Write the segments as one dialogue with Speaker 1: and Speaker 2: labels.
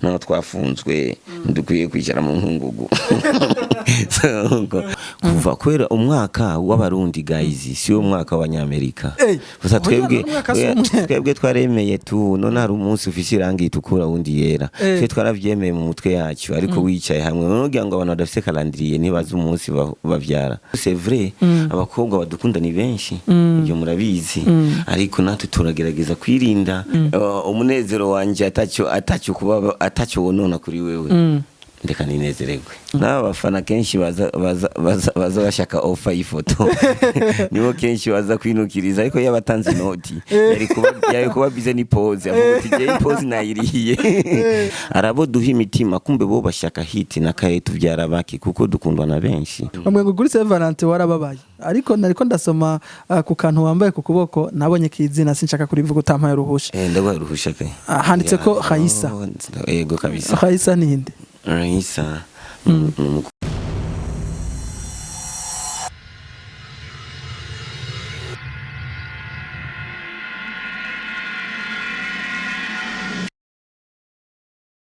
Speaker 1: Naho twafunzwe, ntidukwiye kwicara mu nkungugu. Kuva kubera umwaka w'Abarundi, guys, si wo mwaka w'Abanyamerika. Gusa twebwe
Speaker 2: Oya, n'umwaka si umwe.
Speaker 1: Twebwe twaremeye tu, none hari umunsi ufise irangi ritukura, wundi yera. Twe twaravyemeye mu mutwe yacu, ariko wicaye hamwe none ugira ngo abantu badafise calendrier ntibazi umunsi bavyara. C'est vrai, abakobwa badukunda ni benshi, ibyo murabizi, ariko natwe turagerageza kwirinda. Umunezero wanje atacyo kuba atacyo wonona kuri wewe, ndeka ninezererwe. N'aba bafana kenshi baza bashaka offer y'ifoto, nibo kenshi baza kwinukiriza, ariko iyo abatanze inoti yari kuba bize ni pose, avuga uti jewe pose nayirihiye. Arabo duha imitima, kumbe bo bashaka hit na kaye tuvyara baki, kuko dukundwa na benshi.
Speaker 2: Bamwe ngo kuri Saint Valentin warababaye, ariko nariko ndasoma ku kantu wambaye ku kuboko, nabonye kizina, sinshaka kurivuga utampaye uruhusha.
Speaker 1: Eh, ndaguha uruhusha pe.
Speaker 2: Ah, handitse ko Raisa.
Speaker 1: Oh, yego kabisa.
Speaker 2: Raisa ninde?
Speaker 1: Raisa ni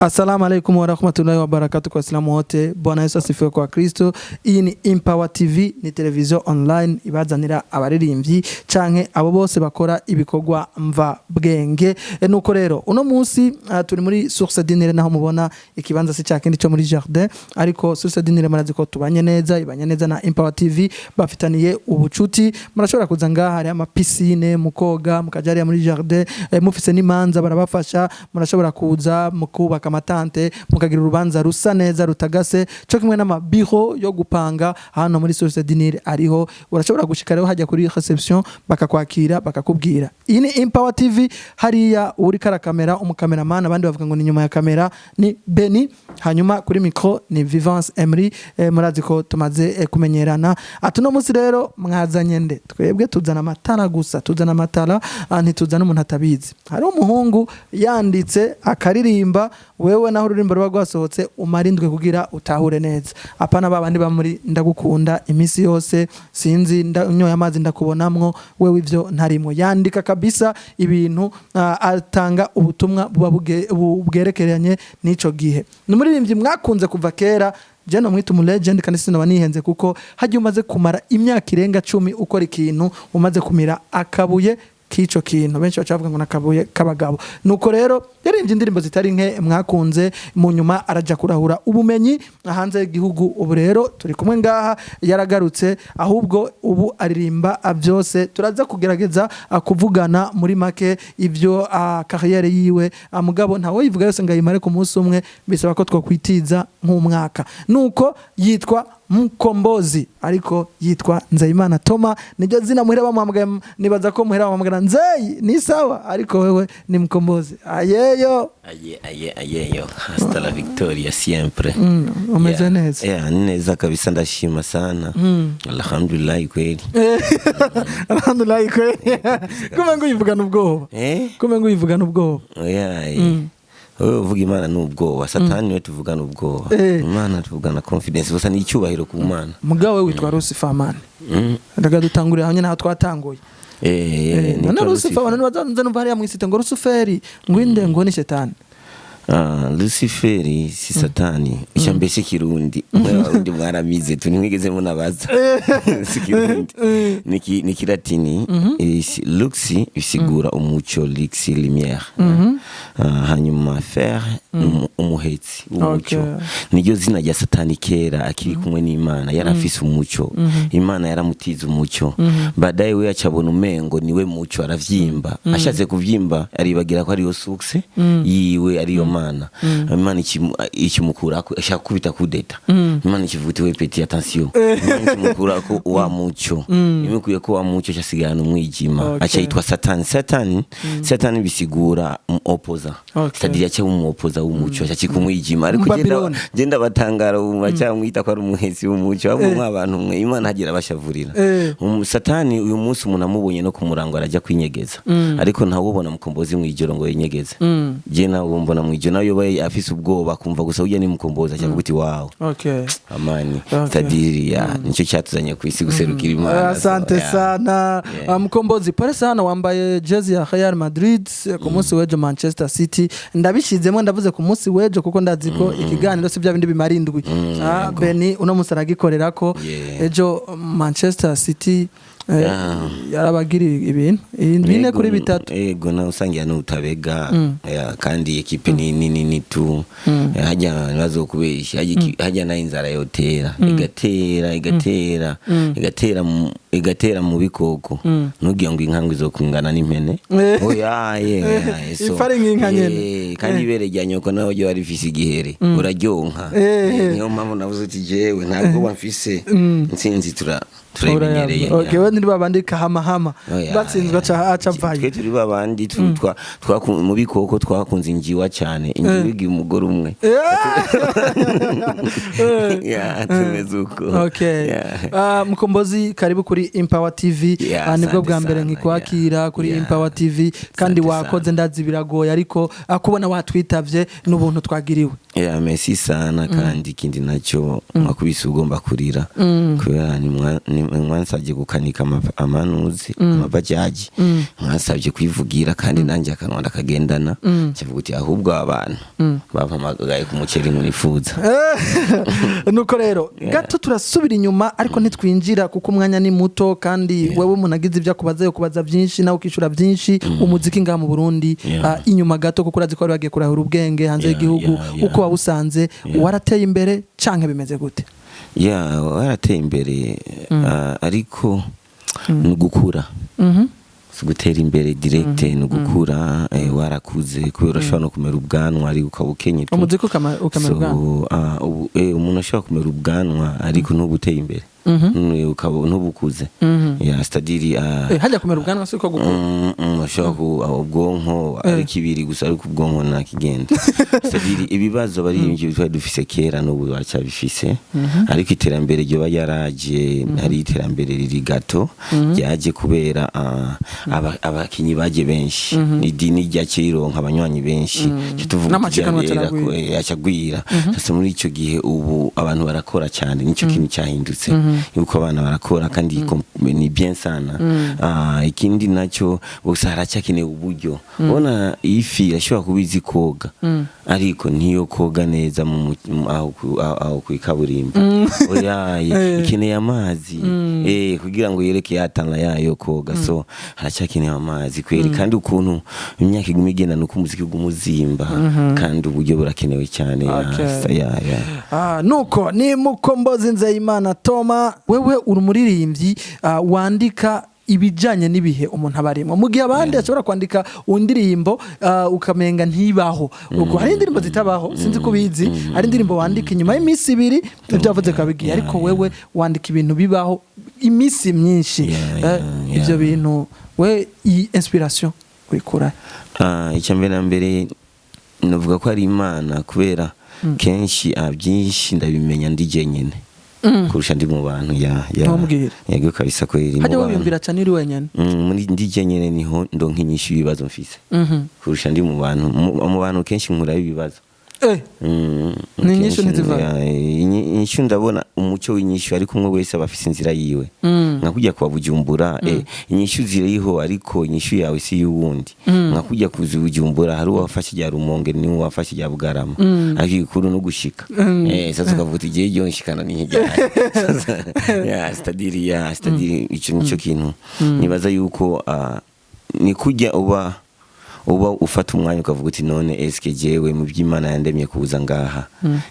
Speaker 2: Assalamu alaikum warahmatullahi wabarakatuh kwa Waislamu wote. Bwana Yesu asifiwe kwa Kristo. Iyi ni Empower TV, ni televiziyo online ibazanira abaririmbyi canke abo bose bakora ibikorwa mva bwenge. Nuko rero uno munsi turi muri Source du Nil, naho mubona ikibanza si cya kindi cyo muri jardin, ariko Source du Nil murazi ko tubanye neza, ibanye neza na Empower TV, bafitaniye ubucuti. Murashobora kuza ngaha, hari ama piscine, mukoga, mukaja hariya muri jardin, mufise n'imanza barabafasha. Murashobora kuza mukubaka ama tente, mukagira urubanza rusa neza rutagase, cyo kimwe n'amabiro yo gupanga hano muri Source du Nil ariho. Urashobora gushika rero hajya kuri reception, bakakwakira, bakakubwira. Iyi ni Empower TV. Hariya uri kara kamera, umukameramani, abandi bavuga ngo ni nyuma ya kamera, ni Beni, hanyuma kuri micro ni Vivance Emery. Murazi ko tumaze kumenyerana. Ati uno munsi rero mwazanye nde? Twebwe tuzana amatara gusa, tuzana amatara, ntituzana umuntu atabizi. Hari umuhungu yanditse akaririmba, wewe naho ururimbo ruba rwasohotse umarindwe kugira utahure neza, apana babandi ba muri ndagukunda iminsi yose, sinzi nyoye amazi ndakubonamwo wewe, ivyo ntarimwo. Yandika kabisa ibintu, atanga ubutumwa buba bwerekeranye n'ico gihe. Ni umuririmbyi mwakunze kuva kera, je nomwita umu legend, kandi sinaba nihenze, kuko hajya umaze kumara imyaka irenga 10 ukora ikintu, umaze kumira akabuye k'ico kintu, benshi baca bavuga ngo nakabuye k'abagabo. Nuko rero yaririmbye indirimbo zitari nke mwakunze, mu nyuma araja kurahura ubumenyi hanze y'igihugu. Ubu rero turi kumwe ngaha, yaragarutse, ahubwo ubu aririmba byose. Turaza kugerageza kuvugana muri make ibyo carrière yiwe, mugabo ntawe yivuga yose ngo ayimare ku munsi umwe, bisaba ko twakwitiza nk'umwaka. Nuko yitwa Mkombozi, ariko yitwa Nzeyimana Toma, niryo zina muhira bamuhamagaye. Nibaza ko muhira bamuhamagara Nzeyi ni sawa, ariko wewe ni Mkombozi. Ayeyo.
Speaker 1: Aye aye ayeyo, hasta la victoria siempre.
Speaker 2: Umeze
Speaker 1: Yeah.
Speaker 2: neza?
Speaker 1: Yeah, ni neza kabisa, ndashima sana, alhamdulillah kweli.
Speaker 2: Alhamdulillah kweli. Kumbe ngo uyivugana ubwoba?
Speaker 1: Eh.
Speaker 2: Kumbe ngo uyivugana ubwoba?
Speaker 1: Oya, wowe uvuga Imana n'ubwoba, Satani we tuvugana ubwoba. Imana tuvugana confidence gusa, ni icyubahiro ku Mana.
Speaker 2: Mugabo we witwa Lucifer, man. Reka dutangurire hamwe naho twatanguye.
Speaker 1: Nitwa
Speaker 2: None Lucifer, abantu bazanze numva hariya mwisite ngo Luciferi, ngwinde ngo ni shetani.
Speaker 1: Ah, Luciferi si Satani. Icya mbere si Kirundi, mwe Abarundi mwaramize tu, ntimwigeze munabaza. Si Kirundi, ni Kilatini. Lux bisigura umuco, lux, lumière. Ah, hanyuma fer ni umuhetsi w'umuco. Niryo zina rya Satani kera akiri kumwe n'Imana, yari afise umuco, Imana yaramutiza umuco. Baadaye we acabona umengo niwe muco, aravyimba. Ashatse kuvyimba aribagira ko ariyo source yiwe, ariyo Mana. Imana ikimukurako, ashaka kubita kudeta. Imana ikivuga iti: "We petit, attention." Imana ikimukurako wa muco, imukuye ko wa muco, cyasigarana umwijima. Aca yitwa Satani. Satani bisigura opposa. C'est-à-dire aca umuopoza w'umuco, aca kumwijima, ariko
Speaker 2: Babylone.
Speaker 1: genda batangara ubu bacamwita ko ari umuhetsi w'umuco, ahubwo mw'abantu mwe Imana hagira abashavurira. Satani uyu munsi umuntu amubonye no kumurango arajya kwinyegeza, ariko ntawubona Mukombozi mw'ijoro ngo yinyegeze. Je nawe mbona mw'ijoro. ejo nawe yoba afise ubwoba kumva gusa ujya ni Mukombozi, acavuga uti: "Wow." Amani. C'est-à-dire ya nicyo cyatuzanye ku isi, guserukira Imana.
Speaker 2: Asante
Speaker 1: So, yeah.
Speaker 2: sana. Mkombozi, pole sana, wambaye jezi ya Real Madrid, ku munsi w'ejo Manchester City. Ndabishizemo, ndavuze ku munsi w'ejo kuko ndazi ko ikiganiro si bya bindi bimara indwi. Beni uno munsi aragikorera ko ejo Manchester City yarabagiriye ibintu 4-3.
Speaker 1: Ego, nawe usangira n'utabega. Ya, kandi ekipe ni nini tu. Hajya ntibazokubeshya, hajya nayo inzara yotera, igatera, igatera, igatera, igatera mu bikoko, ntugire ngo inka ngo izokungana n'impene. Oya ye, oya, so,
Speaker 2: Ipfa ari nk'inka nyene.
Speaker 1: Kandi ibere rya nyoko nawe ryo rifise igihere, uraryonka. Niyo mpamvu navuze uti jewe ntabwo mfise intsinzi, turayimenyereye.
Speaker 2: Okay, we ni babandi kahamahama
Speaker 1: Oya,
Speaker 2: batsinzwe aca aca avayo.
Speaker 1: Twe turi babandi mu bikoko twakunze injiwa cyane, injiwa igira umugore umwe. Yeah, tumeze uko.
Speaker 2: Mkombozi, karibu kuri Empower TV.
Speaker 1: Yeah,
Speaker 2: Nibwo
Speaker 1: asante
Speaker 2: bwa mbere
Speaker 1: sana,
Speaker 2: nkikwakira kuri Empower TV, kandi
Speaker 1: Asante
Speaker 2: wakoze
Speaker 1: sana.
Speaker 2: Ndazi biragoye, ariko kubona watwitavye n'ubuntu twagiriwe.
Speaker 1: Yeah, merci sana. Kandi ikindi nacyo, mwakubise ugomba kurira kubera nimwansabye gukanika amanuzi, amabajaji, mwansabye kwivugira, kandi nanjye akanwa ndakagendana, kivuga uti ahubwo abantu bampamagaye ku muceri ntunifuza.
Speaker 2: Nuko rero gato turasubira inyuma, ariko ntitwinjira kuko umwanya ni muto, kandi wewe umuntu agize ibyo akubaza yo kubaza byinshi, nawe ukishura byinshi. Umuziki ngaha mu Burundi, inyuma gato, kuko urazi ko wari wagiye kurahura ubwenge hanze y'igihugu, uko wawusanze, warateye imbere canke bimeze gute?
Speaker 1: Ya, warateye imbere, ariko ni ugukura, si gutera imbere direct, ni ugukura. Warakuze kubera urashobora no kumera ubwanwa ariko ukaba ukenye tu.
Speaker 2: Umuziki ukamera
Speaker 1: So,
Speaker 2: ubwanwa?
Speaker 1: Ubu, umuntu ashobora kumera ubwanwa ariko ntuba uteye imbere. Ukaba ntubukuze. Ya, c'est-à-dire
Speaker 2: Hajya kumera ubwanwa siko gukura?
Speaker 1: Ashobora ku ubwonko ariko ibiri gusa, ariko ubwonko ntakigenda. C'est-à-dire ibibazo abaririmbyi twari dufise kera n'ubu baracyabifise, ariko iterambere ryoba ryaraje, hari iterambere riri gato ryaje kubera abakinyi baje benshi, idini ryacironka abanywanyi benshi. Icyo tuvuga
Speaker 2: N'amacikanwa
Speaker 1: ryarera
Speaker 2: acaragwira.
Speaker 1: Acagwira. Sasa muri icyo gihe ubu abantu barakora cyane, nicyo kintu cyahindutse, yuko abana barakora kandi ni bien sana. Ikindi nacyo gusa, haracyakenewe uburyo. Ubona ifi irashobora kuba izi koga, ariko ntiyo koga neza aho ku ikaburimbo. Oya, ikeneye amazi kugira ngo yereke yatanga yayo koga. So haracyakenewe amazi kweri, kandi ukuntu imyaka iguma igenda nuko umuziki uguma uzimba, kandi uburyo burakenewe cyane. Ya, ya.
Speaker 2: Nuko ni Mukombozi Nzeyimana Toma. Wewe uri umuririmbyi wandika ibijanye n'ibihe umuntu aba arimo, mu gihe abandi ashobora kwandika indirimbo ukamenga ntibaho. Uko hari indirimbo zitabaho, sinzi ko ubizi, hari indirimbo wandika inyuma y'iminsi 2 ibyo wavuze bikaba bigiye, ariko wewe wandika ibintu bibaho iminsi myinshi. Ivyo bintu we, iyi inspiration uyikura?
Speaker 1: Icya mbere na mbere navuga ko ari Imana, kubera kenshi byinshi ndabimenya ndi jyenyine kurusha ndi mu bantu. Ya.
Speaker 2: Ntumbwire.
Speaker 1: Yego kabisa, kweri mu
Speaker 2: Hajya
Speaker 1: bantu.
Speaker 2: wiyumvira cyane uri wenyine?
Speaker 1: Muri ndi jyenyine niho ndonka inyishu y'ibibazo mfise kurusha ndi mu bantu. Mu bantu kenshi nkurayo ibibazo.
Speaker 2: Ni inyishu
Speaker 1: kenshi
Speaker 2: ntizivayo?
Speaker 1: Ya, inyishu ndabona umucyo w'inyishu, ariko umwe wese aba afise inzira yiwe. Nka kujya kwa Bujumbura, inyishu ziriho, ariko inyishu yawe si y'uwundi. Nka kujya kuza Bujumbura, hari uwafashe rya Rumonge n'uwafashe rya Bugarama, ariko igikuru no gushika. Sasa ukavuga uti igihe ryo nshikana ni hirya. Ya, c'est-à-dire ya, c'est-à-dire ico nico kintu nibaza yuko ni kujya uba ufata umwanya ukavuga uti: "None eske jewe mu by'Imana yandemye kuza ngaha,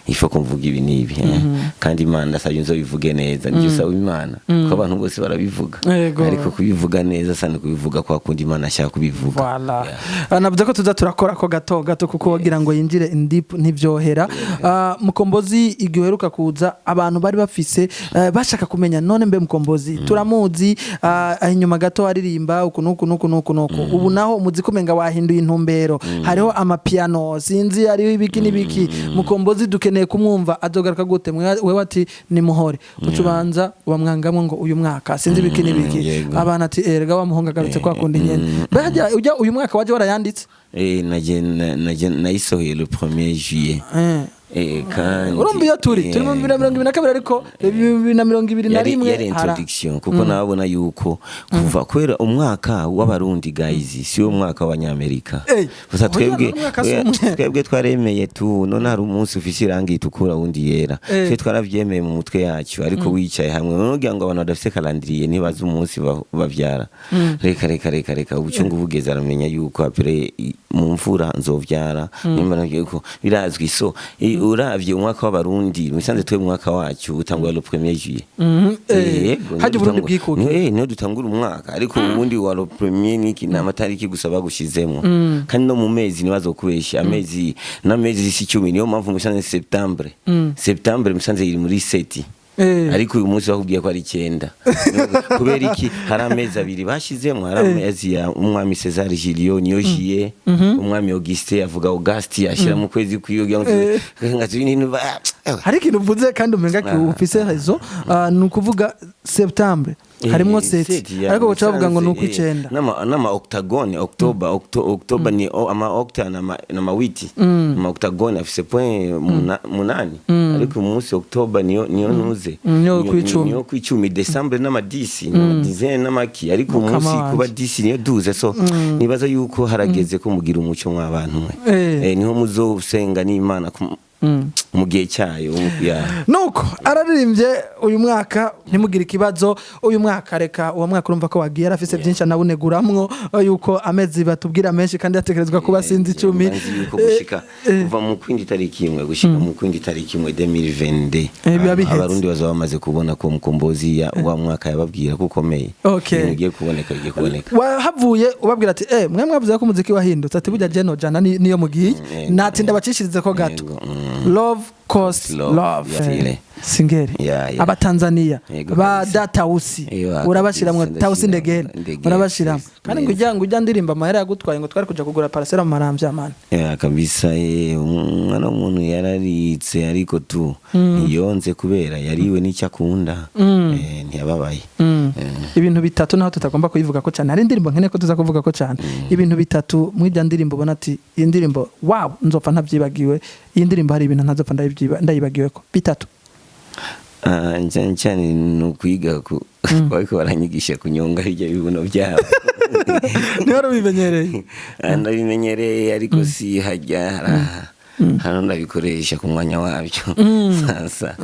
Speaker 1: ifo ko mvuga ibi n'ibi, eh? Kandi Imana ndasabye nzobivuge neza." Nibyo usaba Imana, ko abantu bose barabivuga, ariko kubivuga neza sana kubivuga kwa kundi Imana ashaka kubivuga.
Speaker 2: Voilà. Navuze ko tuza turakora ko gato gato kuko wagira ngo yinjire in deep ntivyohera. Mukombozi, igihe uheruka kuza abantu bari bafise bashaka kumenya: none mbe Mukombozi turamuzi, inyuma gato aririmba uku nuku nuku nuku nuku, ubu naho umuziki umenga wahindutse. Yahinduye intumbero, hariho amapiano, sinzi, hariho ibiki n'ibiki. Mukombozi dukeneye kumwumva, azogaruka gute? Wewe ati nimuhore, uca ubanza ubamwangamwo ngo uyu mwaka sinzi ibiki n'ibiki. Abantu ati erega wa muhungu agarutse kwa kundi nyene. Mbega ujya uyu mwaka waje warayanditse?
Speaker 1: Naje nayisohoye le 1er juillet. Kandi
Speaker 2: Urumva iyo turi mu 2022, ariko 2021
Speaker 1: yari introduction, kuko nabona yuko kuva kubera umwaka w'Abarundi, guys, si wo mwaka w'Abanyamerika. Gusa
Speaker 2: Oya,
Speaker 1: twebwe
Speaker 2: n'umwaka si umwe.
Speaker 1: Twebwe twaremeye tu none hari umunsi ufise irangi ritukura, wundi yera. Twe twaravyemeye mu mutwe yacu, ariko wicaye hamwe none ugira ngo abantu badafise calendrier ntibazi umunsi bavyara. Reka, reka, reka, reka, ubucungu bugeze aramenya yuko après mu mvura nzovyara, nimba navyo ko birazwi. So uravye umwaka w'Abarundi, musanze twe mu mwaka wacu utangura le 1er juillet. Yego,
Speaker 2: Hajya Uburundi bwikukiye.
Speaker 1: Niho dutangura umwaka, ariko ubundi wa le premier niki ni amatariki gusa bagushizemo. Kandi no mu mezi ntibazokubesha, amezi n'amezi si 10. Niyo mpamvu musanze septembre musanze iri muri sept, ariko uyu munsi bakubwiye ko ari 9. Kubera iki? Hari amezi 2 bashizemo. Hari amezi ya umwami Cesar Julio, niyo juillet, umwami Auguste avuga Auguste ashyira mu kwezi kwiyo kugira ngo nga turi n'ibintu
Speaker 2: Hari ikintu uvuze kandi umenga ki ufise raison. Ni ukuvuga septembre harimwo sept,
Speaker 1: Sept, ya,
Speaker 2: ariko baca bavuga ngo ni
Speaker 1: musanze,
Speaker 2: ukw'icenda.
Speaker 1: N'ama octogone, october, october ni ama octa n'ama huit, ama octogone afise point 8, ariko umunsi october niyo ntuze.
Speaker 2: Niyo kw'icumi.
Speaker 1: Niyo kw'icumi. December n'ama 10, n'ama dizaine n'amaki, ariko
Speaker 2: Mukama
Speaker 1: umunsi
Speaker 2: wanje.
Speaker 1: kuba 10 niyo 12. So nibaza yuko harageze ko mugira umuco mw'abantu mwe. Niho muzosenga n'Imana mu gihe cyayo ya.
Speaker 2: Nuko araririmbye uyu mwaka, ntimugire ikibazo. Uyu mwaka, reka uwo mwaka, urumva ko wagiye arafise byinshi anawuneguramwo, yuko amezi batubwira menshi kandi yatekerezwa kuba sinzi 10.
Speaker 1: Nzi yuko gushika kuva mu kwindi tariki 1 gushika mu kwindi tariki 1 2022,
Speaker 2: Biba biheze.
Speaker 1: Abarundi bazaba bamaze kubona ko Mukombozi ya wa mwaka yababwira ko ukomeye. Ibintu bigiye kuboneka, bigiye kuboneka.
Speaker 2: Wahavuye ubabwira ati mwe mwavuze ko umuziki wahindutse, ati burya jeno jana niyo mugiye nati ndabacishirize ko gato.
Speaker 1: Yego.
Speaker 2: Love cost
Speaker 1: Love,
Speaker 2: love.
Speaker 1: yeah.
Speaker 2: Singeri Abatanzania ba
Speaker 1: Kabisa.
Speaker 2: Datausi
Speaker 1: Iyo,
Speaker 2: urabashiramwo
Speaker 1: kabisa,
Speaker 2: Tausi
Speaker 1: ndashira.
Speaker 2: Ndegere.
Speaker 1: Ndegere,
Speaker 2: Urabashiramwo
Speaker 1: yes,
Speaker 2: kandi ngo ujya ndirimba amahera yagutwaye ngo twari kuja kugura parcelle mu Maramvya, man.
Speaker 1: Ya, kabisa, umwana w'umuntu yararitse, ariko tu ntiyonze kubera yariwe n'icyo akunda. Ntiyababaye.
Speaker 2: Ibintu bitatu, naho tutagomba kuyivuga ko cyane, hari indirimbo nkeneye ko tuza kuvuga ko cyane. Ibintu bitatu muri ndirimbo ubona ati iyi ndirimbo, wow, nzopfa ntabyibagiwe, iyi ndirimbo hari ibintu ntazopfa ndayibagiwe ko bitatu.
Speaker 1: Ah, cyane cyane ni ukwiga ku bariko baranyigisha kunyonga hirya bibuno byabo.
Speaker 2: Niba wari ubimenyereye?
Speaker 1: Ah, ndabimenyereye, ariko si hajya haraha hano ndabikoresha ku mwanya wabyo sasa.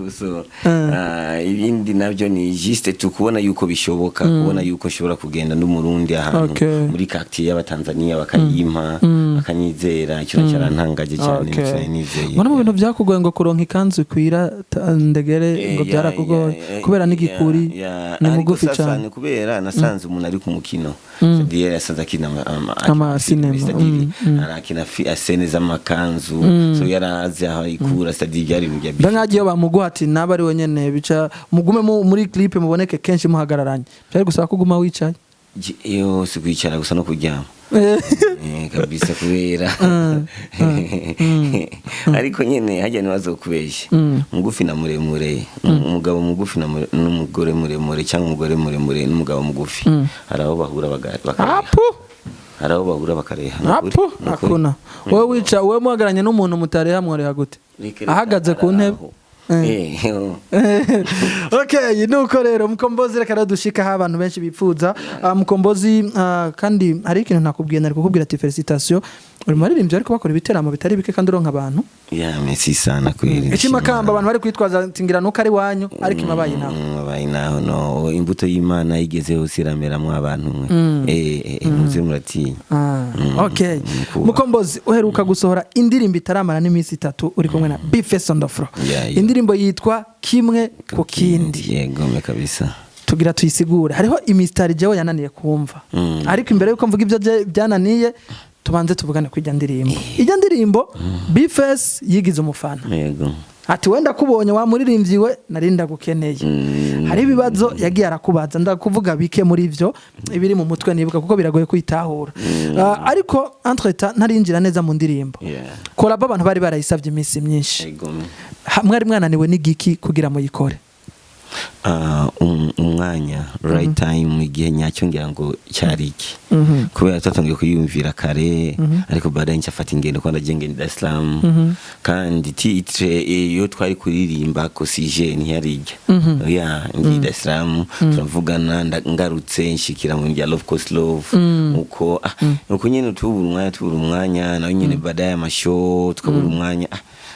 Speaker 1: So, ibindi nabyo ni juste tukubona yuko bishoboka, kubona yuko nshobora kugenda n'Umurundi ahantu muri quartier y'Abatanzania bakayimpa, bakanyizera. Icyo cyarantangaje cyane. Cyane nizeye.
Speaker 2: Mbona mu bintu byakugoye ngo kuronka ikanzu ikwira Ndegere ngo byarakugoye kubera n'igikuri ni
Speaker 1: Ariko
Speaker 2: mugufi
Speaker 1: sasa
Speaker 2: cyane.
Speaker 1: Ni kubera nasanze umuntu ari ku mukino. Didier yasanze akina
Speaker 2: Ama cinema,
Speaker 1: c'est-à-dire arakina scène z'amakanzu, so yarazi aho ayikura, c'est-à-dire byari ibintu bya
Speaker 2: Mbe nkagiye bamuguha ati naba ari we nyene bica mugume muri clip muboneke kenshi muhagararanye, byari gusaba ko uguma wicaye?
Speaker 1: Iyo si kwicara gusa, no kuryama. Kabisa, kubera ariko nyene hajya ntibazokubeshya, mugufi na muremure, umugabo mugufi n'umugore muremure, cyangwa umugore muremure n'umugabo mugufi, hari aho bahura bakareha.
Speaker 2: Apu.
Speaker 1: Hari aho bahura bakareha, ni ukuri,
Speaker 2: Apu.
Speaker 1: ni ukuri.
Speaker 2: Akuna wowe wica, wowe muhagararanye n'umuntu mutareha, mworeha gute?
Speaker 1: Reka, reka,
Speaker 2: Ahagaze ku
Speaker 1: hari
Speaker 2: ntebe.
Speaker 1: aho.
Speaker 2: Okay, nuko rero Mukombozi, reka rero dushika aho abantu benshi bipfuza. Mukombozi, kandi hari ikintu ntakubwiye, nari kukubwira ati félicitations, uri mu baririmbyi ariko bakora ibiteramo bitari bike kandi uronka abantu.
Speaker 1: Ya, merci sana kweli.
Speaker 2: Ikimakamba abantu bari kwitwaza ati ngira nuko ari wanyu, ariko imabaye naho.
Speaker 1: Abaye naho no imbuto y'Imana igeze hose irameramwo abantu mwe. Muze muratinya.
Speaker 2: Okay.
Speaker 1: Kuba.
Speaker 2: Mukombozi, uheruka gusohora indirimbo itaramara n'iminsi 3 uri kumwe na Bface on the floor.
Speaker 1: Yeah.
Speaker 2: Indirimbo yitwa Kimwe ku Kindi.
Speaker 1: Yego me kabisa.
Speaker 2: Tugira tuyisigure, hariho imisitari jewe yananiye kumva. Ariko imbere yuko mvuga ibyo byananiye, tubanze tuvugane ku ijya ndirimbo. Ijya ndirimbo, Bface yigize umufana.
Speaker 1: Yego.
Speaker 2: Ati: "Wenda kubonye wa muririmbyi we, nari ndagukeneye." Hari ibibazo yagiye arakubaza, ndakuvuga bike muri byo ibiri mu mutwe nibuka, kuko biragoye kwitahura. Ariko entre-temps ntarinjira neza mu ndirimbo, collabo abantu bari barayisabye iminsi myinshi.
Speaker 1: Ego.
Speaker 2: Mwari mwananiwe n'igiki kugira muyikore?
Speaker 1: Umwanya, right time, igihe nyacyo ngira ngo cyari iki, kubera twatangiye kuyumvira kare, ariko baadaye nshafata ingendo ko ndagiye ngenda Dar es Salaam, kandi titre iyo twari kuririmba ko sije ntiyarijya ya ngiye Dar es Salaam, turavugana, ngarutse nshikira mu bya Love Cost Love, uko uko nyene tubura umwanya nawe nyene, baadaye amashow tukabura umwanya,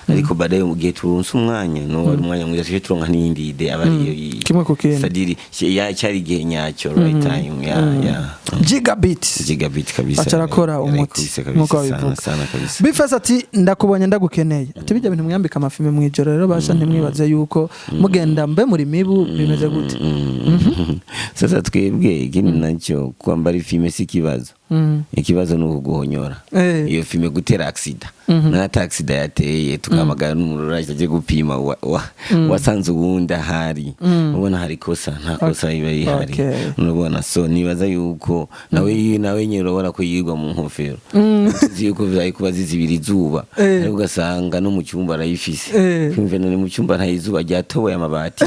Speaker 1: ariko baadaye mu gihe turonse umwanya, no wari umwanya mwiza, tuje turonka n'iyindi idée aba ariyo
Speaker 2: Kimwe ku kindi.
Speaker 1: Sadiri ya cyari igihe nyacyo, right time, ya.
Speaker 2: Gigabit.
Speaker 1: Gigabit kabisa.
Speaker 2: Aca arakora umuti
Speaker 1: Yarayikubise kabisa,
Speaker 2: nkuko
Speaker 1: sana
Speaker 2: babivuga.
Speaker 1: sana kabisa.
Speaker 2: B-Face ati: "Ndakubonye, ndagukeneye." Ati: "Bijya bintu mwambika amafime mu ijoro rero basha, ntimwibaze yuko mugenda mbe muri mibu bimeze gute?"
Speaker 1: Sasa twebwe ikindi nacyo, kwambara ifime si ikibazo. Ikibazo ni ukuguhonyora. Iyo fime gutera accident, nata accident yateye, tukahamagara n'umururaje aje gupima, wasanze uwundi ahari, ubona hari kosa, nta kosa riba rihari. Urabona, so nibaza yuko nawe nyine urabona ko yirwa mu nkofero, tuzi yuko vyari kuba zizibira izuba, ariko ugasanga no mu cyumba arayifise. Kumve none mu cyumba nta izuba ryatoboye amabati.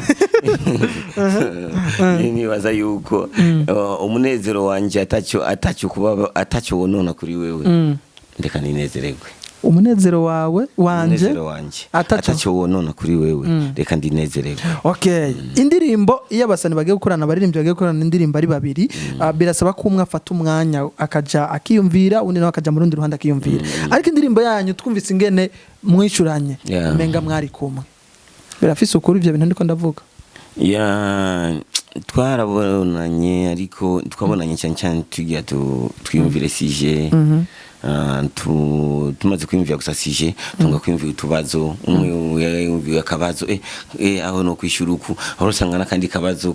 Speaker 1: Nibaza yuko umunezero wanje atacyo kuba atacyo wonona kuri wewe, ndeka ninezererwe.
Speaker 2: Umunezero wawe, wanje
Speaker 1: Umunezero wanje atacyo wonona kuri wewe, reka ndinezererwe.
Speaker 2: Okay, indirimbo iyo abasani bagiye gukorana, abaririmbyi bagiye gukorana indirimbo ari babiri, birasaba ko umwe afata umwanya akaja akiyumvira, undi nawe akaja mu rundi ruhande akiyumvira. Ariko indirimbo yanyu twumvise ingene mwishuranye, umenga mwari kumwe. Birafise ukuri ibyo bintu ndiko ndavuga?
Speaker 1: Ya, twarabonanye, ariko twabonanye cyane cyane tugira twiyumvire sujet. Tumaze kwiyumvira gusa sujet, tunga kwiyumvira utubazo, umwe yumvira akabazo, aho no kwishyura uku, aho usanga n'akandi kabazo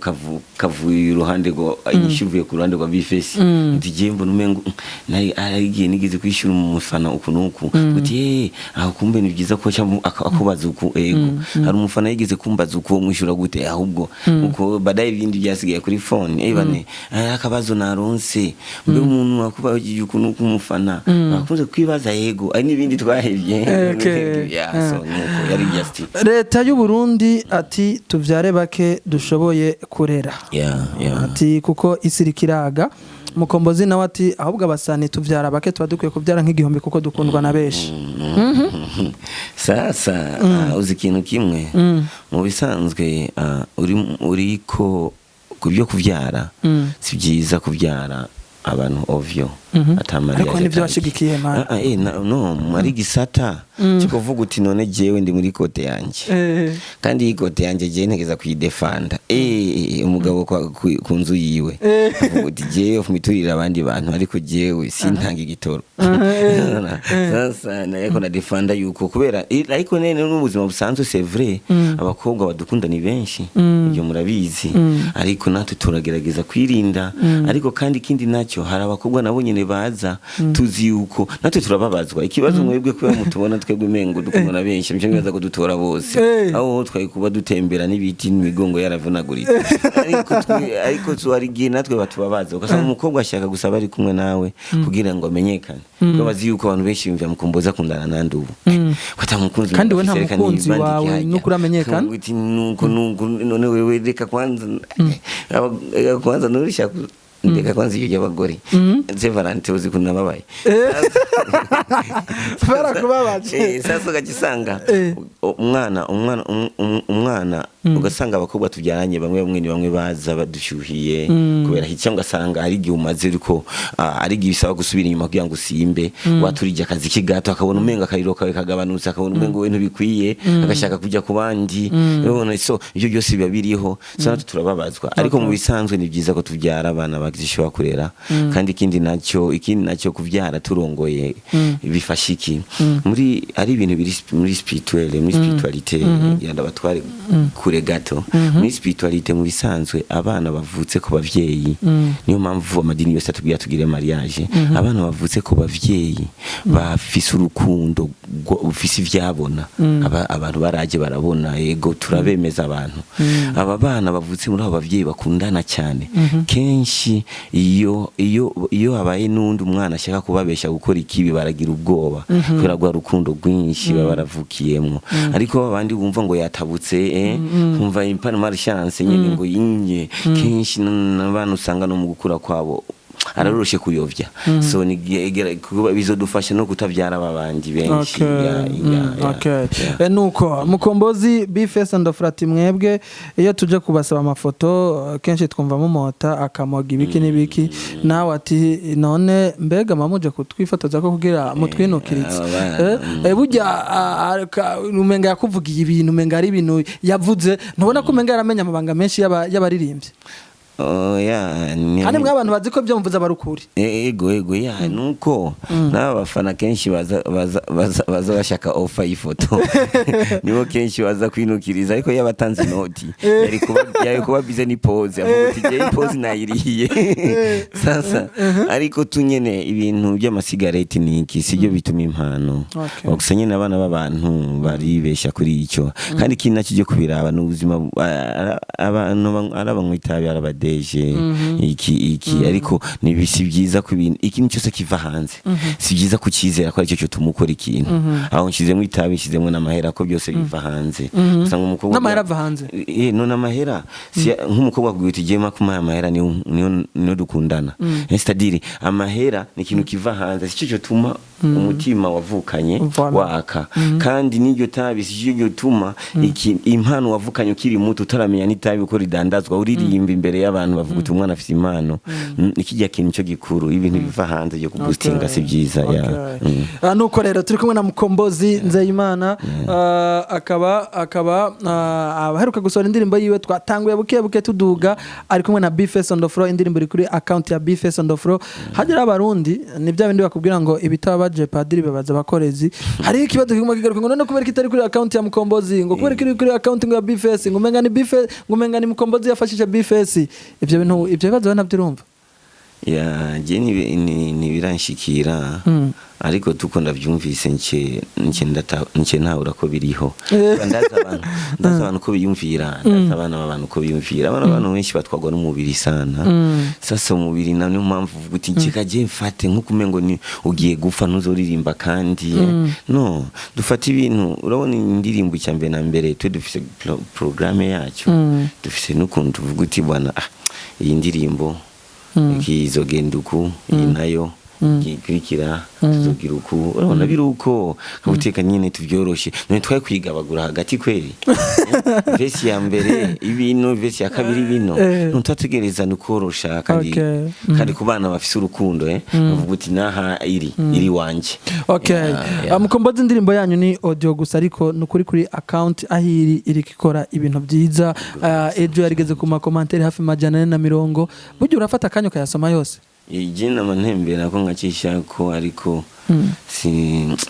Speaker 1: kavuye iruhande rwa inyishu ivuye ku ruhande rwa B-Face. Nti mbona umengo nari aragiye nigeze kwishyura umufana uku nuku, uti aho kumbe ni byiza ko cyangwa akubaza uku, ego hari umufana yigeze kumbaza uku, mwishyura gute? Ahubwo uko baadaye ibindi byasigaye kuri phone, bane akabazo naronse, mbe umuntu akubajije uku nuku, umufana bakunze kwibaza, yego ari n'ibindi twahevye. Yeah, so nuko yari just
Speaker 2: Leta y'u Burundi ati: "Tuvyare bake dushoboye kurera." Ati kuko isi iriko iraga. Mukombozi nawe ati: "Ahubwo abasani tuvyara bake, tuba dukwiye kubyara nk'igihumbi kuko dukundwa na benshi."
Speaker 1: Sasa uzi ikintu kimwe, mu bisanzwe uri uriko ku byo kubyara, si byiza kubyara abantu ovyo atamariya.
Speaker 2: Ariko nivyo washigikiye, man.
Speaker 1: No muri gisata cyo kuvuga uti none jewe ndi muri côté yanje, kandi iyi côté yanjye jewe ntegeza kuyidefanda, umugabo ku nzu yiwe avuga uti jewe miturira abandi bantu, ariko jewe sintanga igitoro. Sasa nariko nadefanda yuko kubera ariko nene n'ubuzima busanzwe, c'est vrai, abakobwa badukunda ni benshi, ibyo murabizi, ariko natwe turagerageza kwirinda. Ariko kandi ikindi nacyo, hari abakobwa nabo nyene baza tuzi yuko natwe turababazwa. Ikibazo mwebwe kubera mutubona twebwe umengo dukundwa na benshi, mico mwibaza ko dutora bose. Aho twari kuba dutembera n'ibiti n'imigongo yaravunaguritse, ariko hari igihe natwe batubabaza, ugasanga umukobwa ashaka gusa bari kumwe nawe kugira ngo amenyekane, kuko bazi yuko abantu benshi biyumvira Mukombozi akundana nande ubu, ko atamukunzi.
Speaker 2: Kandi we nta mukunzi wawe, n'ukuri amenyekana.
Speaker 1: Uti nuko none wewe reka kwanza, reka kwanza nurisha, ndeka kwanza iyo y'abagore Saint Valentin, uzi kuntu nababaye.
Speaker 2: Barakubabaje.
Speaker 1: Sasa ugacisanga umwana ugasanga abakobwa tubyaranye bamwe bamwe ni bamwe baza badushyuhiye kubera iki, cyangwa ugasanga hari igihe umaze ariko ari igihe bisaba gusubira inyuma kugira ngo usimbe waturije akazi kigato, akabona umenga akariro kawe kagabanutse, akabona umengo we ntibikwiye, agashaka kujya ku bandi. Urabona, so ibyo byose biba biriho, so natwe turababazwa, ariko mu bisanzwe ni byiza ko tubyara abana. bagishobora kurera. Kandi ikindi nacyo kuvyara turongoye bifasha iki? Muri ari ibintu biri muri spirituel, muri spiritualité, yanda batware kure gato muri spiritualité. Mu bisanzwe abana bavutse ku bavyeyi, niyo mpamvu amadini yose atubwira tugire mariage, abana bavutse ku bavyeyi bafise urukundo rufise ivyabona. Abantu baraje barabona, yego turabemeza abantu. Aba bana bavutse muri abo bavyeyi bakundana cyane, kenshi iyo habaye n'undi umwana ashaka kubabesha gukora ikibi, baragira ubwoba kubera rwa rukundo rwinshi baba baravukiyemwo. Ariko abandi bumva ngo yatabutse, kumva impano malchance nyene ngo yinye, kenshi n'abana usanga no mu gukura kwabo araroroshe kuyovya. So ni kuba bizodufasha no kutavyara abandi benshi. Ya.
Speaker 2: Okay.
Speaker 1: Ya.
Speaker 2: Nuko Mukombozi, B-Face and Frati, mwebwe iyo tuje kubasaba amafoto, kenshi twumva mumota akamoga ibiki n'ibiki. Nawe ati none mbega mamuje kutwifotoza ko kugira mutwinukiritse?
Speaker 1: Aba bana,
Speaker 2: Burya umenga yakuvugiye ibintu, umenga ari ibintu yavuze, ntubona ko umenga yaramenya amabanga menshi y'abaririmbyi?
Speaker 1: Oh, ya,
Speaker 2: Kandi mwe abantu bazi ko ibyo muvuze aba ari ukuri.
Speaker 1: Ego, ya, nuko n'aba bafana kenshi baza bashaka offer y'ifoto, nibo kenshi baza kwinukiriza. Ariko iyo abatanze inoti yari kuba bize ni pose, avuga uti jewe pose nayirihiye sasa. Ariko tunyene ibintu by'amasigareti ni iki, sibyo bituma impano. Gusa nyene abana b'abantu baribesha kuri icyo. Kandi ikindi nacyo cyo kubiraba ni ubuzima, abantu ari abanywa itabi, ari abadeje, iki iki. Ariko ni si byiza ko ibintu, ikintu cyose kiva hanze, si byiza kucyizera ko aricyo cyotuma ukora ikintu. Aho nshizemo itabi, nshizemo n'amahera, ko byose biva hanze. Usanga umukobwa
Speaker 2: N'amahera ava hanze?
Speaker 1: None amahera si nk'umukobwa akubwira uti jema kumuha amahera niyo dukundana. C'est-à-dire amahera ni ikintu kiva hanze, si cyo cyotuma umutima wavukanye waka. Kandi n'iryo tabi si cyo cyotuma impano wavukanye ukiri muto, utaramenya n'itabi uko ridandazwa, uririmba imbere y'abantu bavuga uti umwana afite impano. Ikijya kintu cyo gikuru, ibintu biva hanze byo kuboostinga si byiza, ya.
Speaker 2: Nuko rero turi kumwe na Mukombozi Nzeyimana, akaba aheruka gusohora indirimbo yiwe. Twatanguye buke buke tuduga, ari kumwe na B-Face on the floor. Indirimbo iri kuri account ya B-Face on the floor. Hagera abarundi ni bya bindi bakubwira ngo ibitaba baje padiri babaza abakorezi. Hariho ikibazo kiguma kigaruka ngo none kubera ko itari kuri account ya Mukombozi, ngo kubera ko iri kuri account ngo ya B-Face, ngo umenga ni B-Face, ngo umenga ni Mukombozi yafashije B-Face. Ibyo bintu, ibyo bibazo nabyo urumva?
Speaker 1: Ya, je ntibiranshikira, ariko tuko ndavyumvise nce ntahura ko biriho. Ndazi abantu ko biyumvira, ndazi abana b'abantu ko biyumvira. Abana b'abantu benshi batwagwa n'umubiri sana. Sasa umubiri na niyo mpamvu uvuga uti nkeka je mfate nkuko umengo ni ugiye gupfa ntuzoririmba. Kandi no dufata ibintu, urabona indirimbo, icya mbere na mbere twe dufise programme yacu, dufise n'ukuntu tuvuga uti bwana, iyi ndirimbo ikizogenda uku, iyi nayo ikurikira tuzogira uku. Urabona biri uko kabuteka nyine tuvyoroshe. None twari kwigabagura hagati kweri? Verse ya mbere ibino, verse ya kabiri ibino. Ntutategereza ni korosha. Kandi kandi ku bana bafise urukundo, bavuga uti naha iri wanje. Yeah.
Speaker 2: Mukombozi, indirimbo yanyu ni audio gusa, ariko ni ukuri kuri account aho iri iriko ikora ibintu byiza. Ejo yarigeze ku ma commentaires hafi 440. Burya urafata akanya ukayasoma yose?
Speaker 1: Ije nama ntembera ko nkacisha ko, ariko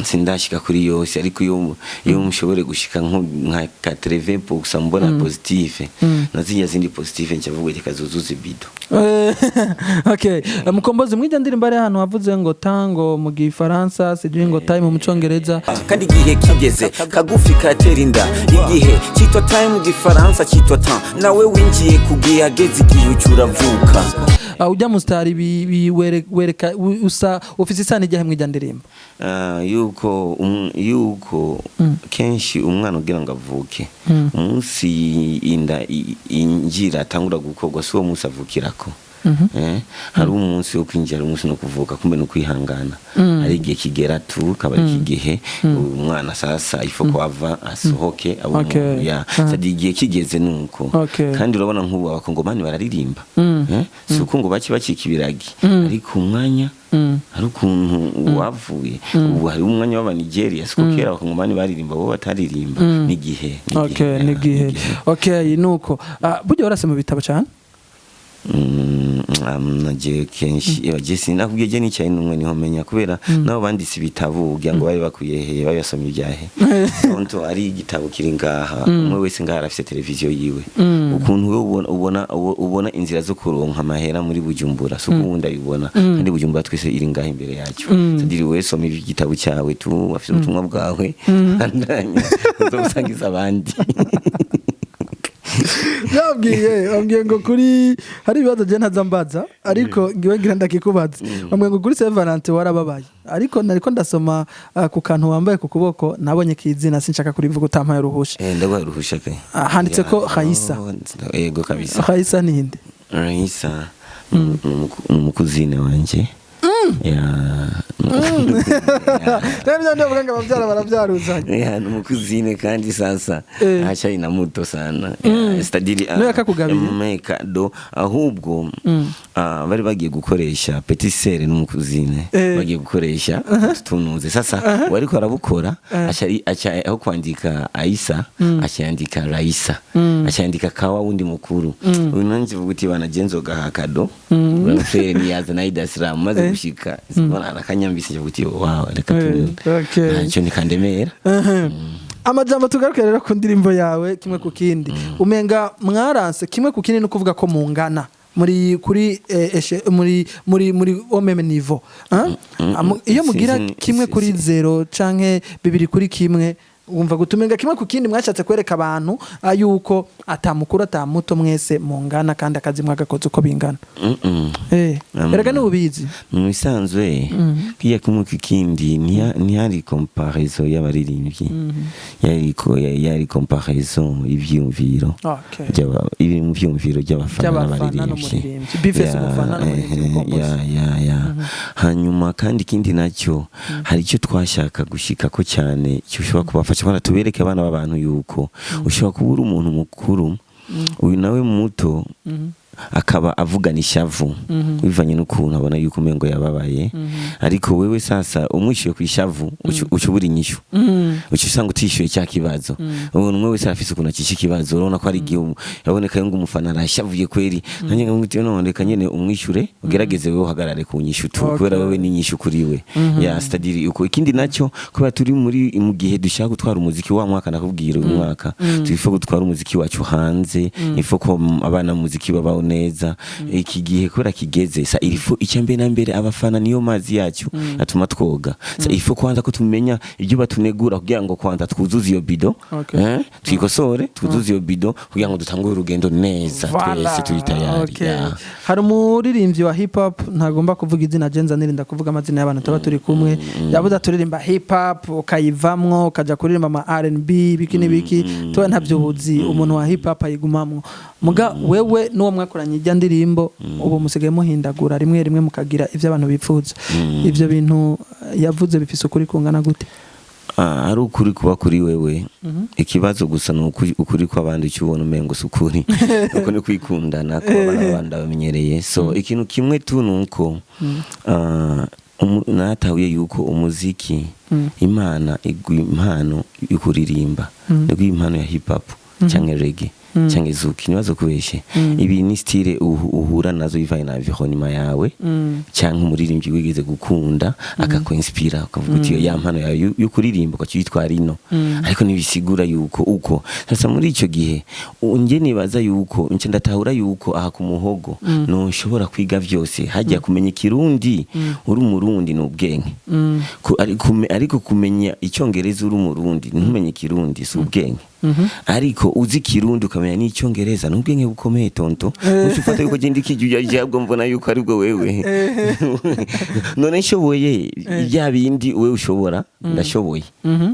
Speaker 1: sindashika kuri yose. Ariko iyo mushobore gushika nko nka 80% mbona positive, na zirya zindi positive ncavuga ati kazuzuze bido.
Speaker 2: Okay. Mukombozi, mw'iryo ndirimbo ari ahantu wavuze ngo tango mu gifaransa, sijui ngo time mu congereza.
Speaker 3: Kandi igihe kigeze kagufi karatera inda. Igihe cyitwa time mu gifaransa cyitwa temps. Nawe winjiye ku gihe, hageze igihe uca uravuka.
Speaker 2: Ujya mu star wereka usa ufise isano ijyahe mw'irya ndirimbo?
Speaker 1: Yuko kenshi umwana ugira ngo avuke, umunsi inda injira atangura gukorwa si uwo munsi avukirako. Hari umunsi wo kwinjira, hari umunsi no kuvuka. Kumbe no kwihangana, hari igihe kigera tu kaba ari igihe umwana sasa ifo ko ava asohoke abo. Ya, sadi igihe kigeze nuko. Kandi urabona nk'ubu abakongomani bararirimba, si uko ngo bake bacika ibiragi, ariko umwanya hari ukuntu wavuye. Ubu hari umwanya w'abanigeria, siko kera abakongomani baririmba bo bataririmba. N'igihe.
Speaker 2: Okay, n'igihe. Okay, nuko burya warase mu bitabo cyane?
Speaker 1: Nagiye kenshi, je sinakubwiye, je nicaye n'umwe niho menya, kubera nabo banditse ibitabo ugira ngo bari bakwiye he, bari basomye ibyahe. Tonto, ari igitabo kiri ngaha, umwe wese ngaha arafise televiziyo yiwe. Ukuntu wewe ubona inzira zo kuronka amahera muri Bujumbura, so ubundi ayibona, kandi Bujumbura twese iri ngaha imbere yacu. C'est-à-dire, wewe soma igitabo cyawe tu, afise ubutumwa bwawe, andanya uzobusangiza abandi.
Speaker 2: Yabwiye ngo kuri hari ibibazo je ntaza mbaza, ariko ngiwe ngira ndakikubaza. Bambwiye ngo kuri Saint Valentin warababaye, ariko nariko ndasoma ku kantu wambaye ku kuboko, nabonye kizina, sinshaka kurivuga utampaye uruhusha.
Speaker 1: Ndaguhaye uruhusha pe.
Speaker 2: Ah, handitse ko Raisa.
Speaker 1: Oh, yego kabisa.
Speaker 2: Raisa ninde?
Speaker 1: Raisa ni umukuzine wanje. Ya.
Speaker 2: Rero byo ndavuga ngo ababyara barabyaruzanye.
Speaker 1: Ya, ni umukuzine kandi sasa achari na muto sana. Ya, c'est-à-dire
Speaker 2: Niwe yakakugabiye?
Speaker 1: Yamuhaye cadeau ahubwo, bari bagiye gukoresha petit sœur n'umukuzine, bagiye gukoresha tunuze. Sasa wariko arabukora, aca aho kwandika Aisa aca yandika Raisa, aca yandika kawa wundi mukuru. Uyu nanje vuga uti bana jenzo gaha cadeau frère niyaza na Dar es Salaam, maze gushika mbona arakanyambise, nvuga uti wow, reka tu ntacyo nikandemera.
Speaker 2: Amajambo, tugaruke rero ku ndirimbo yawe Kimwe ku Kindi. Umenga mwaranse Kimwe ku Kindi, no kuvuga ko mungana muri kuri muri au même niveau, hein? Iyo mugira kimwe kuri zero canke 2-1, wumva gutumenga Kimwe ku Kindi mwashatse kwereka abantu yuko atamukuru atamuto, mwese mungana, kandi akazi mwagakoze uko bingana. Erega ni ubizi.
Speaker 1: Mu bisanzwe kiya Kimwe ku Kindi ntihari comparaison y'abaririmbyi, yari comparaison y'ivyiyumviro iri mu vyiyumviro by'abafana
Speaker 2: By'abafana
Speaker 1: n'abaririmbyi.
Speaker 2: N'umuririmbyi. B-Face umufana n'umuririmbyi Mukombozi.
Speaker 1: Ya. Hanyuma kandi ikindi nacyo, hari icyo twashaka gushikako cyane gishobora kubafasha kubona, tubereke abana b'abantu yuko ushobora kuba uri umuntu mukuru, uyu nawe muto akaba avugana ishavu bivanye n'ukuntu abona yuko umengo yababaye, ariko wewe sasa umwishyuye ku ishavu, uca ubura inyishu, uca usanga utishyuye cya kibazo. Umuntu umwe wese arafise ukuntu akisha ikibazo. Urabona ko hari igihe yaboneka ngo umufana arashavuye kweri, nanjye nkamubwira none reka nyene umwishyure, ugerageze wewe uhagarare ku nyishu tu, kubera wewe ni inyishu kuri we. Ya, c'est-à-dire uko. Ikindi nacyo, kubera turi muri mu gihe dushaka gutwara umuziki wa mwaka, nakubwira uyu mwaka twifuza gutwara umuziki wacu hanze, ifo ko abana mu muziki babaho neza. Iki gihe kubera kigeze sa, il faut icya mbere na mbere abafana niyo mazi yacu atuma twoga. Sa il faut kwanza ko tumenya ibyo batunegura kugira ngo kwanza twuzuze iyo bido, twikosore, twuzuze iyo bido kugira ngo dutangure urugendo neza.
Speaker 2: Voilà.
Speaker 1: Twese turi tayari. Ya.
Speaker 2: Hari umuririmbyi wa hip hop, ntagomba kuvuga izina, jenza nirinda kuvuga amazina y'abantu tuba turi kumwe, yabuze turirimba hip hop ukayivamwo ukaja kuririmba ama R&B, biki n'ibiki, tuba ntabyo ubuzi umuntu wa hip hop ayigumamwo. Muga wewe n'uwo mwakoranye ijya ndirimbo, ubu musigaye muhindagura rimwe rimwe mukagira ivyo abantu bifuza. Ivyo bintu yavuze bifise ukuri kungana gute?
Speaker 1: Ah, ari ukuri kuba kuri wewe, ikibazo gusa ni ukuri kw'abandi icyo ubona umengo si ukuri, uko ni kwikundana kuba abana b'abandi bamenyereye. So ikintu kimwe tu ni uko natahuye yuko umuziki, Imana iguha impano yo kuririmba, iguha impano ya hip hop cyangwa reggae cyangwa zouk, nibazo kubeshe ibi ni style uhura nazo bivanye na environnement yawe cyangwa umuririmbyi wigeze gukunda akakwinspira, ukavuga uti ya mpano yawe yo kuririmba ukaciyitwara ino. Ariko ntibisigura yuko uko sasa muri icyo gihe nge nibaza yuko nce ndatahura yuko aha ku muhogo ntushobora kwiga byose. Hajya kumenya Ikirundi uri Umurundi ni ubwenge. Ariko kumenya Icyongereza uri Umurundi ntumenye Ikirundi si ubwenge, ariko uzi Ikirundi ukamenya n'Icyongereza ni ubwenge bukomeye, tonto. Uca ufata yuko genda ikijya ujya mbona yuko aribwo wewe none nshoboye bya bindi wewe ushobora, ndashoboye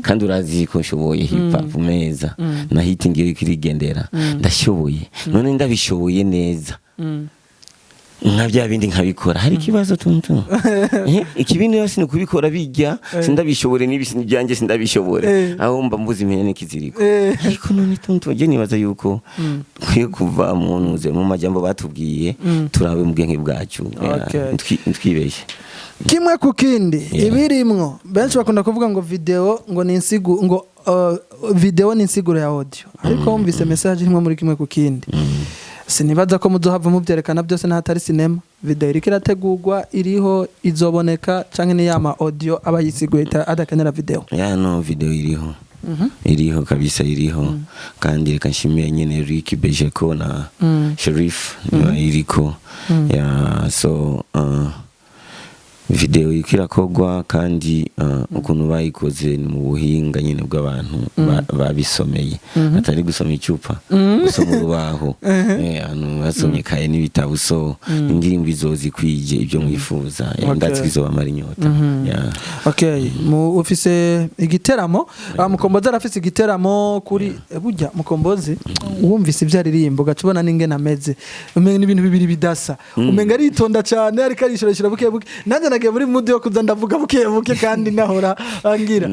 Speaker 1: kandi urazi ko nshoboye hip hop meza na hit ngiyo ikirigendera, ndashoboye none ndabishoboye neza nka bya bindi nkabikora, hari ikibazo tuntu? Ikibindi yose ni kubikora bijya sindabishobore n'ibi byanjye sindabishobore, aho mba mbuze impene n'ikiziriko. Ariko none tuntu je nibaza yuko nkwiye kuva mu ntuze mu majambo batubwiye, turabe mu bwenge bwacu. Ntwibeshye.
Speaker 2: Kimwe ku Kindi, ibirimwo benshi bakunda kuvuga ngo video ngo ni insigu, ngo video ni insiguro ya audio, ariko wumvise message imwe muri Kimwe ku Kindi. Sinibaza ko muzohava muvyerekana byose n'ahatari sinema. Video iriko irategurwa, iriho, izoboneka, canke ni yama audio aba yisiguye adakenera video?
Speaker 1: Ya, no, video iriho, iriho kabisa, iriho. Kandi reka nshimire nyene Ricky Bejeko na Sharif niba iriko. Ya, so video iriko irakorwa kandi ukuntu bayikoze ni mu buhinga nyene bw'abantu babisomeye, atari gusoma icupa, gusoma urubaho. Abantu basomye kaye n'ibitabo, so indirimbo izozikwije ibyo mwifuza. Ndazi ko izobamara inyota. Yeah.
Speaker 2: Okay, mu ufise igiteramo, Mukombozi arafise igiteramo kuri burya Mukombozi wumvise ibyo aririmba ugaca ubona n'ingene ameze, umenga n'ibintu bibiri bidasa, umenga aritonda cyane ariko arishoreshora buke buke. Nanjye nagiye muri mood yo kuza ndavuga buke buke kandi nahora angira.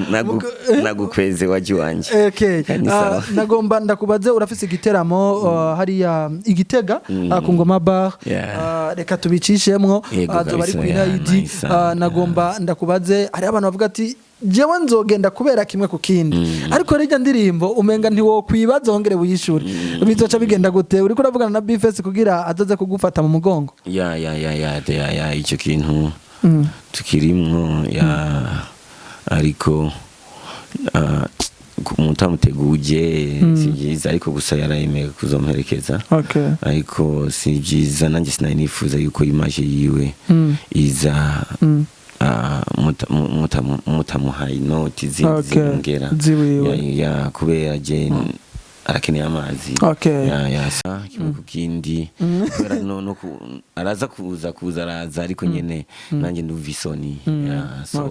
Speaker 1: Nagukweze waji wanje.
Speaker 2: Okay.
Speaker 1: Kandi sawa.
Speaker 2: Nagomba ndakubaze, urafise igiteramo hariya igitega ku Ngoma Bar. Reka tubicishemwo.
Speaker 1: Yego,
Speaker 2: Azoba ari
Speaker 1: kabisa,
Speaker 2: kuri
Speaker 1: yeah,
Speaker 2: Nayidi.
Speaker 1: nice.
Speaker 2: Nagomba ndakubaze, hari abantu bavuga ati jewe nzogenda kubera kimwe ku kindi, ariko rijya ndirimbo umenga ntiwokwibaza wongere wiyishure. Bizoca bigenda gute? Uriko uravugana na Bface kugira azoze kugufata mu mugongo?
Speaker 1: Ya, icyo kintu tukirimwo, ya, ariko mutamuteguje si byiza, ariko gusa yarayemeye kuzomperekeza. Ariko si byiza, nanjye sinari nifuza yuko image yiwe iza mutamuhaye inoti zindi ziyongera.
Speaker 2: Ziwiwe.
Speaker 1: Ya, kubera je arakeneye amazi. Ya, sa kimwe ku kindi, kubera no araza kuza araza, ariko nyene nanjye ndumva isoni. Ya, so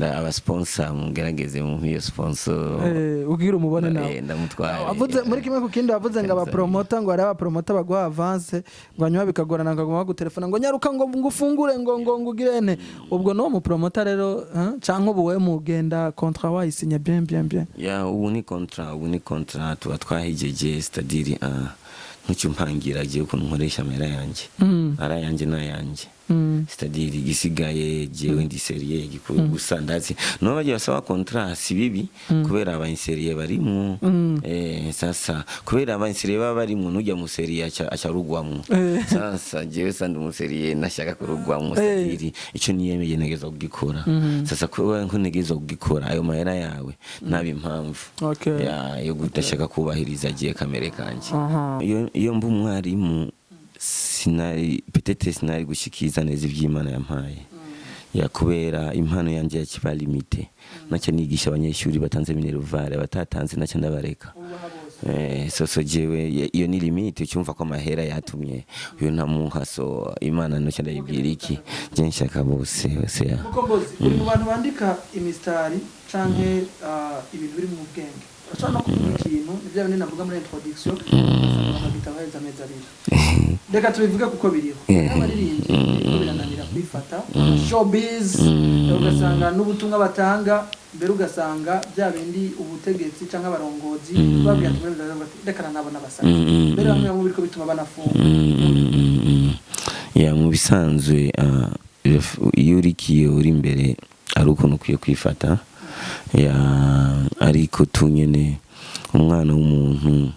Speaker 1: aba sponsor mugerageze mu iyo sponsor.
Speaker 2: Ubwira umubone nawe.
Speaker 1: Ndamutwaye.
Speaker 2: Wavuze muri kimwe ku kindi, wavuze ngo abapromota, ngo hari abapromota baguha avance, ngo hanyuma bikagorana, ngo aguma bagutelefona ngo nyaruka, ngo ufungure, ngo ugirene. Ubwo n'uwo mupromota rero, canke ubu we mugenda contrat wayisinye bien bien bien?
Speaker 1: Ya, ubu ni contrat tuba twahejeje, c'est-à-dire ntucyumpangira agiye ukuntu nkoresha amahera yanjye, ari ayanjye n'ayanjye. C'est-à-dire igisigaye jewe ndi sérieux gikuru gusa ndazi no bagiye basaba contrat si bibi, kubera aba sérieux barimwo. Sasa kubera aba sérieux baba barimwo, nujya mu sérieux aca rugwamwo. Sasa jewe sandi umu sérieux, nashaka kurugwamwo. C'est-à-dire ico niyemeye ntegeza kugikora. Sasa kubera ko ntegeza kugikora, ayo mahera yawe naba impamvu ya yo kudashaka kubahiriza agiye kamere kanje. Iyo mba umwarimu, sinari, peut-être sinari gushikiza neza iby'Imana yampaye, ya, kubera impano yanjye ya kiba limité. Nacyo nigisha abanyeshuri batanze minerval, abatatanze nacyo ndabareka. So jewe iyo ni limite, cyumva ko amahera yatumye uyu ntamuha, so Imana nacyo ndayibwira iki, je nshaka bose bose, ya.
Speaker 2: Mukombozi, uri mu bantu bandika imisitari canke ibintu biri mu bwenge. Urashobora no kuvuga ikintu, ni bya bindi navuga muri introduction, ugasanga bagita baheze amezi 2. Reka tubivuge kuko biriho abaririmbyi biriko birananira kwifata showbiz, ugasanga n'ubutumwa batanga mbere, ugasanga bya bindi ubutegetsi canke abarongozi babwira ati muri bati reka nabona basazi mbere bamwe bamwe biriko bituma banafunga.
Speaker 1: Ya, mu bisanzwe iyo urikiye uri imbere ari ukuntu ukwiye kwifata, ya, ariko tu nyene umwana w'umuntu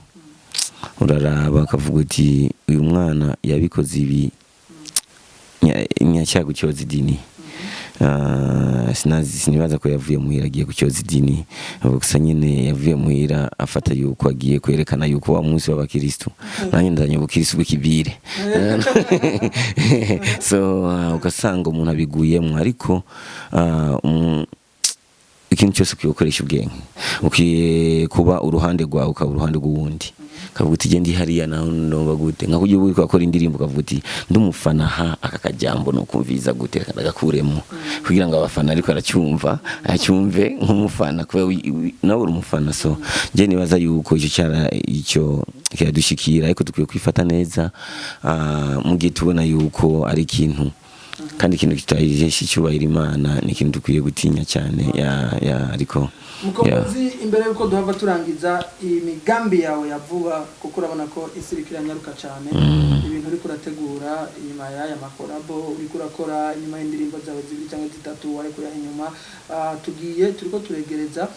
Speaker 1: uraraba akavuga uti uyu mwana yabikoze ibi nyacyago cyoza idini. Sinazi, sinibaza ko yavuye muhira agiye kucyoza idini gusa, nyine yavuye muhira afata yuko agiye kwerekana yuko wa munsi w'abakristo, nanjye ndazanye ubukristo bw'ikibire. So ugasanga umuntu abiguyemo, ariko ikintu cyose ukwiye gukoresha ubwenge, ukwiye kuba uruhande rwawe, ukaba uruhande rw'uwundi, ukavuga uti genda hariya naho ndumva gute, nka kugira uri kwakora indirimbo ukavuga uti ndumufana ha aka kajambo no kumviza gute, reka ndagakuremo kugira ngo abafana, ariko aracyumva acyumve nk'umufana kubera nawe uri umufana. So je nibaza yuko icyo cyara icyo kiradushikira, ariko dukwiye kwifata neza mu gihe tubona yuko ari ikintu, kandi ikintu kitahesha icyubahiro Imana ni ikintu dukwiye gutinya cyane. Ya, ariko ya.
Speaker 2: Mukombozi, imbere yuko duhava turangiza, imigambi yawe ya vuba, kuko urabona ko isi iriko iranyaruka cyane, ibintu uriko urategura inyuma y'aya ma collabo uriko urakora, inyuma y'indirimbo zawe zibiri cyangwa zitatu wariko uraha inyuma, tugiye turiko turegereza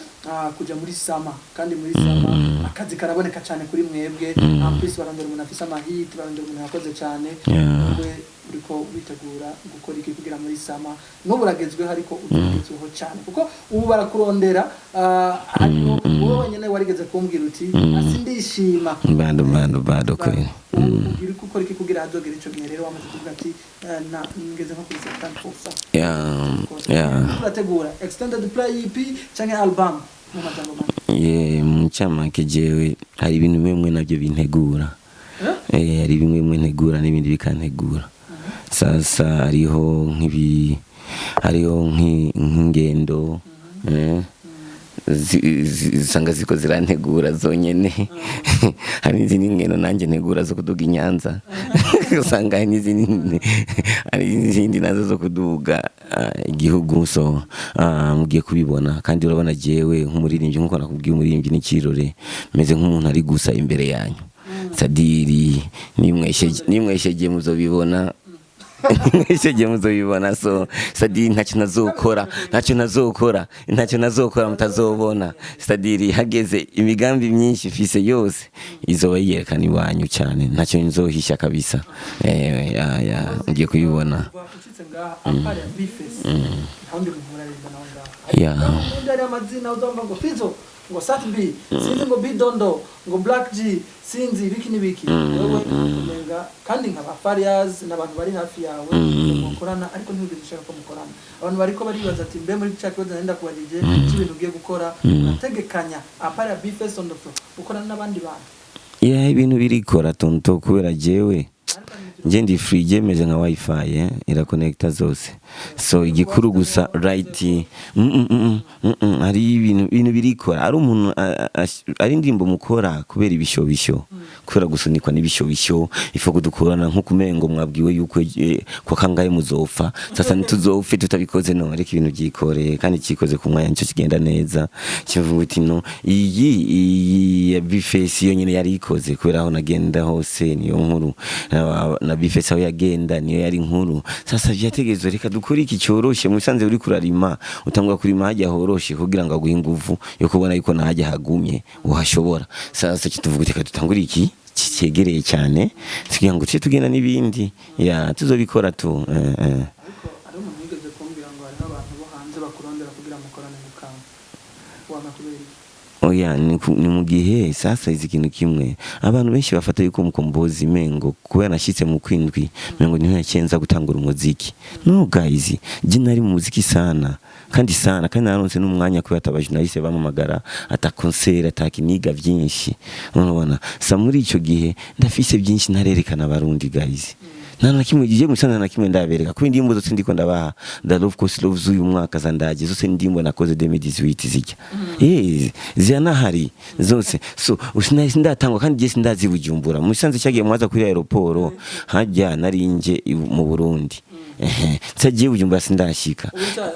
Speaker 2: kuja muri summer, kandi muri summer Akazi karaboneka cyane kuri mwebwe. En plus barondera umuntu afise amahiti, barondera umuntu yakoze cyane. Wewe uriko witegura gukora iki kugira muri summer n'ubu uragezweho, ariko utagezweho cyane, kuko ubu barakurondera? Hariho wowe wenyine warigeze kumbwira uti asi ndishima.
Speaker 1: Bado, bado, bado kweli.
Speaker 2: Uri gukora iki kugira hazogera ico gihe rero wamaze kuvuga ati na ngeze nko kuri 70%?
Speaker 1: Yeah.
Speaker 2: Urategura extended play, EP canke album, mu majambo make?
Speaker 1: Yeah, mu ncamake jewe hari ibintu bimwe nabyo bintegura.
Speaker 2: Eh?
Speaker 1: Eh, hari bimwe bimwe ntegura n'ibindi bikantegura. Sasa hariho nk'ibi, hariho nk'ingendo usanga ziko zirantegura zonyene. Hari n'izindi ngendo nanjye ntegura zo kuduga i Nyanza, usanga hari n'izindi, hari n'izindi nazo zo kuduga igihugu. So mugiye kubibona. Kandi urabona jewe nk'umuririmbyi, nkuko nakubwiye, umuririmbyi n'ikirore, meze nk'umuntu ari gusa imbere yanyu. Sadiri nimwesheje muzobibona, nimwesheje muzobibona. So sadiri ntacyo ntazokora, ntacyo ntazokora, ntacyo ntazokora mutazobona. Sadiri hageze imigambi myinshi mfise yose izoba yiyerekana iwanyu cyane, ntacyo nzohisha kabisa. Ya mugiye kubibona.
Speaker 2: Kuva ucitse ngaha, à part ya B-Face, nta wundi muntu muraririmba nawe ngaha? Undi ari amazina uzumva ngo Fizo, ngo Sat B, sinzi ngo Bidondo, ngo Black G, sinzi ibiki n'ibiki. Wewe umenga kandi nka ba Farias n'abantu bari hafi yawe mukorana, ariko ntibigeze ushaka ko mukorana. Abantu bariko baribaza ati mbe muri cya kibazo nenda kubajije cy'ibintu ugiye gukora, urategekanya à part ya B-Face on the floor gukorana n'abandi bantu?
Speaker 1: Yeah, ibintu birikora tonto, kubera jewe nje ndi free, je meze nka wifi, irakonekta zose. So igikuru gusa, right, hari ibintu birikora. Ari umuntu ari indirimbo mukora kubera ibishobisho, kubera gusunikwa n'ibishobisho, ifo kudukorana nko kumengo mwabwiwe yuko kwa kangahe muzopfa. Sasa ntituzopfe tutabikoze. No ariko ibintu byikore kandi cikoze ku mwanya, nicyo kigenda neza. Kivuga uti no iyi ya B-Face yo nyene yari ikoze, kubera aho nagenda hose niyo nkuru, na B-Face aho yagenda niyo yari nkuru. Sasa vyategerezwa, reka dukore iki cyoroshe. Musanze uri kurarima, utangwa kurima hajya horoshe kugira ngo aguhe inguvu yo kubona yuko nahajya hagumye uhashobora. Sasa kituvuga uti reka dutangure iki cyegereye cyane kugira ngo tuce tugenda n'ibindi ya tuzobikora tu.
Speaker 2: Ariko hari umuntu yigeze kumbwira ngo hariho abantu bo hanze bakurondera kugira mukorane mukanga wanga, kubera iki?
Speaker 1: Oya, ni mu gihe sasa izi kintu kimwe abantu benshi bafata yuko Mukombozi mengo kubera nashyitse mu kwindwi mengo niho yacenza gutangura umuziki. No guys, je nari mu muziki sana kandi sana, kandi naronse n'umwanya kubera ata journaliste bamamagara, ata concert, ata kiniga byinshi. Urabona sa muri ico gihe ndafise byinshi ntarerekana abarundi guys, nta na kimwe giye musanze, na kimwe ndabereka kuko indirimbo zose ndiko ndabaha, the love course love z'uyu mwaka zandaje zose, indirimbo nakoze 2018 zijya ziranahari zose. So sindatangwa kandi je sindazi Bujumbura. Musanze cyagiye mwaza kuri aéroport hajya narinje mu Burundi. Ehe, nsagiye Bujumbura sindashika.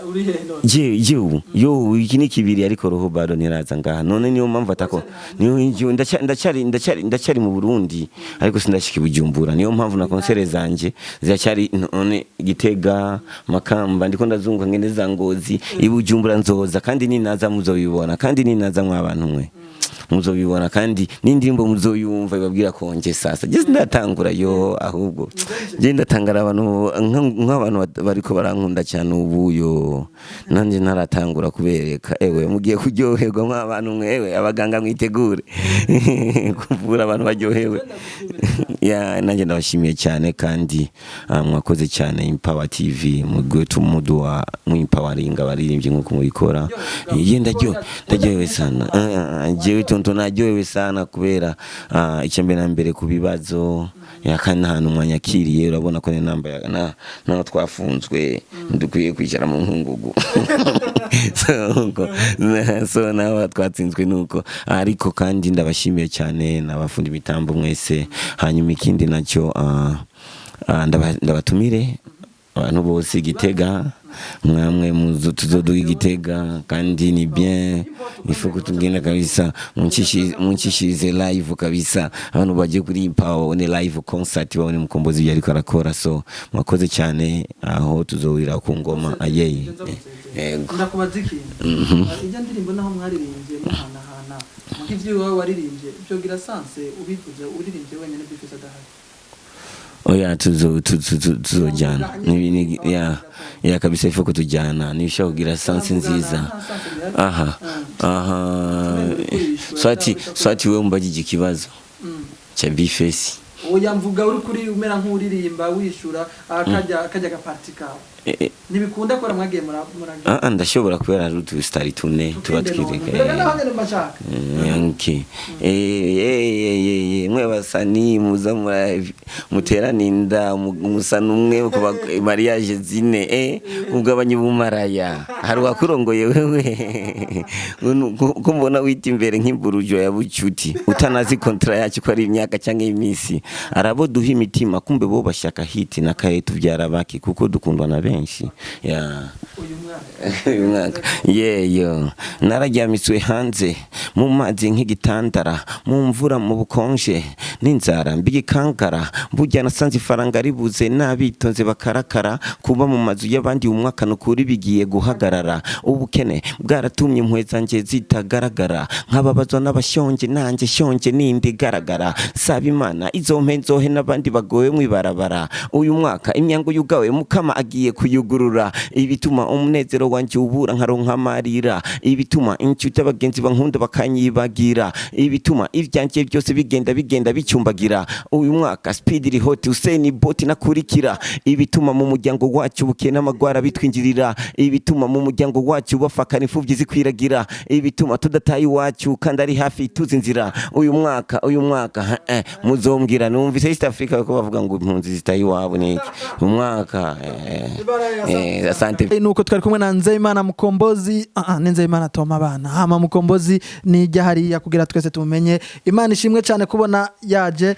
Speaker 2: Uri hehe none?
Speaker 1: Je ubu yo iki ni kibiri, ariko roho bado ntiraza ngaha none. Niyo mpamvu atako niyo ndacyari mu Burundi, ariko sindashika i Bujumbura. Niyo mpamvu na concert zanje ziracyari none Gitega, Makamba, ndiko ndazunguka ngende za Ngozi. I Bujumbura nzoza, kandi ninaza muzobibona, kandi ninaza mwabantu mwe muzobibona, kandi n'indirimbo muzoyumva ibabwira konje. Sasa je sindatangura yo, ahubwo je ndatangara abantu nk'abantu bariko barankunda cyane ubu yo nanje ntaratangura kubereka. Ewe, mugiye kuryoherwa mw'abantu mwewe, abaganga mwitegure kuvura abantu baryohewe. Ya, nanjye ndabashimiye cyane kandi mwakoze cyane Empower TV mu tumuduwa mwimpawaringa abaririmbyi nkuko mubikora. Ye, ndaryohewe sana. Jewe tonto naryohewe sana kubera icya mbere na mbere ku bibazo ya kandi ahantu mwanyakiriye. Urabona ko ni namba na naho twafunzwe dukwiye kwicara mu nkungugu. So naho twatsinzwe nuko, ariko kandi ndabashimiye cyane n'abafundi imitambo mwese. Hanyuma ikindi nacyo, ndabatumire abantu bose Gitega. Mwamwe muzo tuzoduga igitega kandi ni bien, il faut que tugenda kabisa, munshishirize live kabisa, abantu baje kuri Empower babone live concert, babone Mukombozi ibyo ariko arakora. So mwakoze cyane, aho tuzohurira ku ngoma ayeyi. Yego.
Speaker 2: Ndakubaza ikintu. Ijya ndirimbo naho mwaririmbye muhanahana, muga ivyo iwawe waririmbye byogira sens ubivuze uririmbye wenyine, B-Face adahari?
Speaker 1: Oya, tuzojyana. Ya kabisa, il faut ko tujyana, nibishobora kugira sens nziza. Aha swati wewe umbajije ikibazo cha B-Face.
Speaker 2: Oya, mvuga uri kuri umera nk'uririmba wishura akajya gaparti kawe. Ntibikunda kubera mwagiye muragiye.
Speaker 1: Ah, ah, ndashobora kubera hari utu star tune tuba twireka.
Speaker 2: Mbega naho nyene mbashaka.
Speaker 1: Okay. Mwe basani muza muterana inda, musa numwe kuba mariage zine, ugabanya ubumaraya. Hari wakurongoye wewe ko mbona wita imbere nk'imburujo ya bucuti, utanazi contrat yacu ko ari imyaka cyangwa iminsi. Arabo duha imitima, kumbe bo bashaka hit na kaye tubyara baki kuko dukundwa na benshi ya.
Speaker 2: Uyu mwaka.
Speaker 1: Uyu mwaka yeyo nararyamitswe hanze mu mazi nk'igitandara, mu mvura, mu bukonje n'inzara mbigikankara. Burya nasanze ifaranga ribuze n'abitonze bakarakara. Kuba mu mazu y'abandi umwaka nukuri bigiye guhagarara. Ubukene bwaratumye impuhwe zanjye zitagaragara, nkababazwa n'abashonje, nanjye shonje nindi igaragara. Saba Imana izompe nzohe n'abandi bagowe mw'ibarabara. Uyu mwaka imyango yugawe, Mukama agiye kuyugurura. Ibituma umunezero wanje ubura, nkaronka amarira. Ibituma inshuti abagenzi bankunda bakanyibagira. Ibituma ibyanjye byose bigenda bigenda bicyumbagira. Uyu mwaka speed iri hot, Usain Bolt nakurikira. Ibituma mu muryango wacu ubukene n'amagwara bitwinjirira. Ibituma mu muryango wacu bafakana, imfubyi zikwiragira. Ibituma tudataye iwacu kandi ari hafi, tuzi inzira. Uyu mwaka, uyu mwaka, muzombwira. Numvise East Africa ko bavuga ngo impunzi zitaye iwabo niki umwaka. Asante.
Speaker 2: Nuko twari kumwe na Nzeyimana Mukombozi. Ah, ah, ni Nzeyimana Toma abana hama Mukombozi nijya hariya kugira twese tumumenye. Imana ishimwe cyane kubona yaje,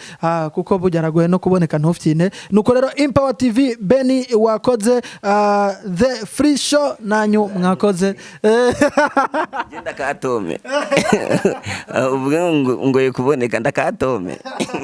Speaker 2: kuko burya aragoye no kuboneka ntufyine. Nuko rero Empower TV, Beni wakoze, The Free Show nanyu mwakoze.
Speaker 1: Genda katome uvuge ngo ngoye kuboneka ndakatome.